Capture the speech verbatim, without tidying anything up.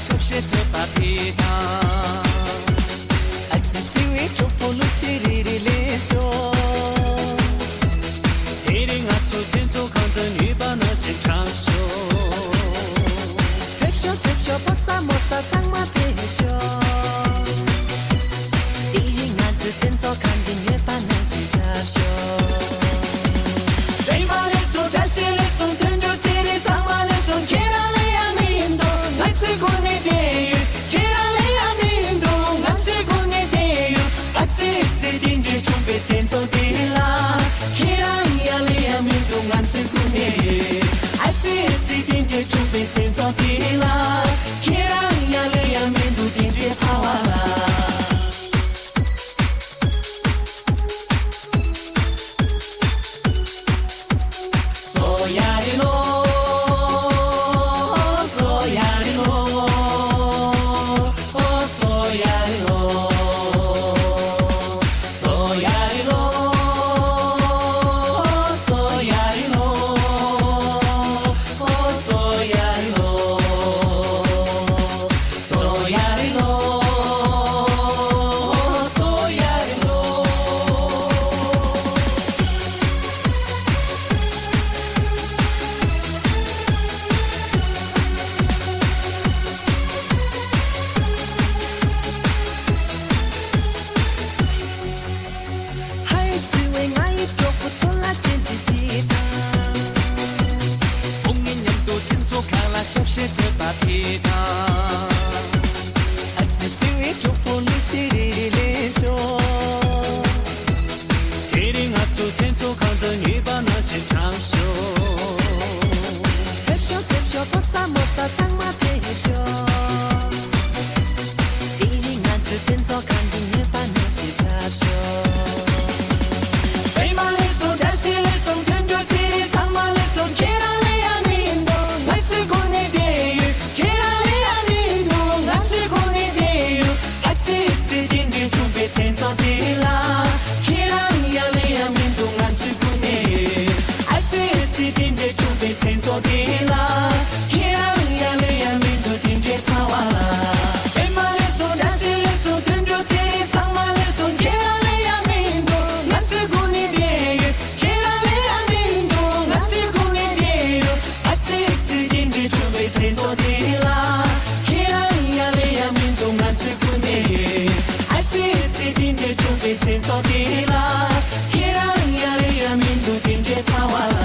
ཞབས་ཕྱི་བྲེལ་བ་ཕི་དང་། ཨ་ཙི་ཙི་བའི་གྲོགས་པོ་ལུ་ཤི་རི་རི་ལེ་ཤོ། དེ་རིང་ང་ཚོ་མཚན་ཚོགས་ཁང་དུ་ནུས་པ་ནང་བཞིན་འཁྲབ་ཤོག་ཕེབས་ཤོག་ཕེབས་ཤོག་ཕོ་གསར་མོ་གསར་ཚང་མ་ཕེབས་ཤོག་དེ་རིང་ང་ཚོའི་མཚན་ཚོགས་ཁང་འདི་ནུས་པ་ནང་བཞིན་འཁྲབ་ཤོག་པད་མ་ལེགས་སོང་། བཀྲ་ཤིས་ལེགས་སོང་། དོན་གྲུབ་ཚེ་རིང་། ཚང་མ་ལེགས་སོང་། ཁྱེད་རང་ལ་ཡང་མི་འདུག་ང་ཚོའི་སྒོ་ནས་བསྡད་ཡོད། ཁྱེད་རང་ལ་ཡང་མི་འདུག་ང་ཚོའི་སྒོ་ནས་བསྡད་ཡོད། ཨ་ཙི་ཙི་དེ་འདྲའི་བྱུང་བའི་མཚན་ཚོགས་འདི་ལ། ཁྱེད་རང་ཡང་ལ་ཡང་མི་འདུག་ང་ཚོའི་སྒོ་ནས། ཨ་ཙི་ཙི་དེ་འདྲའི་བྱུང་བའི་མཚན་ཚོགས་འདི་ལ། ཁྱེད་རང་ཡང་ལ་ཡང་མི་འདུག་དེ་འདྲའི་ཕ་བ་ལ། ཧའི་ཙི་བའི་ང་ཡི་གྲོགས་པོ་ཚོ་ལ་ཅན་གྱི་སི་དང་། ཁོང་གཉིས་མཉམ་དུ་མཚན་ཚོགས་ཁང་ལ་ཞབས་ཕྱི་བྲེལ་བ་ཕི་དང་། ཨ་ཙི་ཙི་བའི་གྲོགས་པོ་ལུ་ཤི་རི་རི་ལེ་ཤོ། དེ་རིང་ང་ཚོ་མཚན་ཚོགས་ཁང་དུ་ནུས་པ་ནང་བཞིན་འཁྲབ་ཤོག་ཕེབས་ཤོག་ཕེབས་ཤོག་ཕོ་གསར་མོ་གསར་ཚང་མ་ཕེབས་ཤོག་དེ་རིང་ང་ཚོའི་མཚན་ཚོགས་ཁང་འདི་ནུས་པ་ནང་བཞིན་འཁྲབ་ཤོག་པད་མ་ལེགས་སོང་། བཀྲ་ཤིས་ལེགས་སོང་། དོན་གྲུབ་ཚེ་རིང་། ཚང་མ་ལེགས་སོང་། ཁྱེད་རང་ལ་ཡང་མི་འདུག་ང་ཚོའི་སྒོ་ནས་བསྡད་ཡོད། ཁྱེད་རང་ལ་ཡང་མི་འདུག་ང་ཚོའི་སྒོ་ནས་བསྡད་ཡོད། ཨ་ཙི་ཙི་དེ་འདྲའི་བྱུང་བའི་མཚན་ཚོགས་འདི་ལ། ཁྱེད་རང་ཡང་ལ་ཡང་མི་འདུག་ང་ཚོའི་སྒོ་ནས། ཨ་ཙི་ཙི་དེ་འདྲའི་བྱུང་བའི་མཚན་ཚོགས་འདི་ལ། ཁྱེད་རང་ཡང་ལ་ཡང་མི་འདུག་དེ་འདྲའི་ཕ་བ་ལ། པད་མ་ལེགས་སོང་། བཀྲ་ཤིས་ལེགས་སོང་། དོན་གྲུབ་ཚེ་རིང་། ཚང་མ་ལེགས་སོང་། ཁྱེད་རང་ལ་ཡང་མི་འདུག་ང་ཚོའི་སྒོ་ནས་བསྡད་ཡོད། ཁྱེད་རང་ལ་ཡང་མི་འདུག་ང་ཚོའི་སྒོ་ནས་བསྡད་ཡོད། ཨ་ཙི་ཙི་དེ་འདྲའི་བྱུང་བའི་མཚན་ཚོགས་འདི་ལ། ཁྱེད་རང་ཡང་ལ་ཡང་མི་འདུག་ང་ཚོའི་སྒོ་ནས། ཨ་ཙི་ཙི་དེ་འདྲའི་བྱུང་བའི་མཚན་ཚོགས་འདི་ལ། ཁྱེད་རང་ཡང་ལ་ཡང་མི་འདུག་དེ་འདྲའི་ཕ་བ་ལ།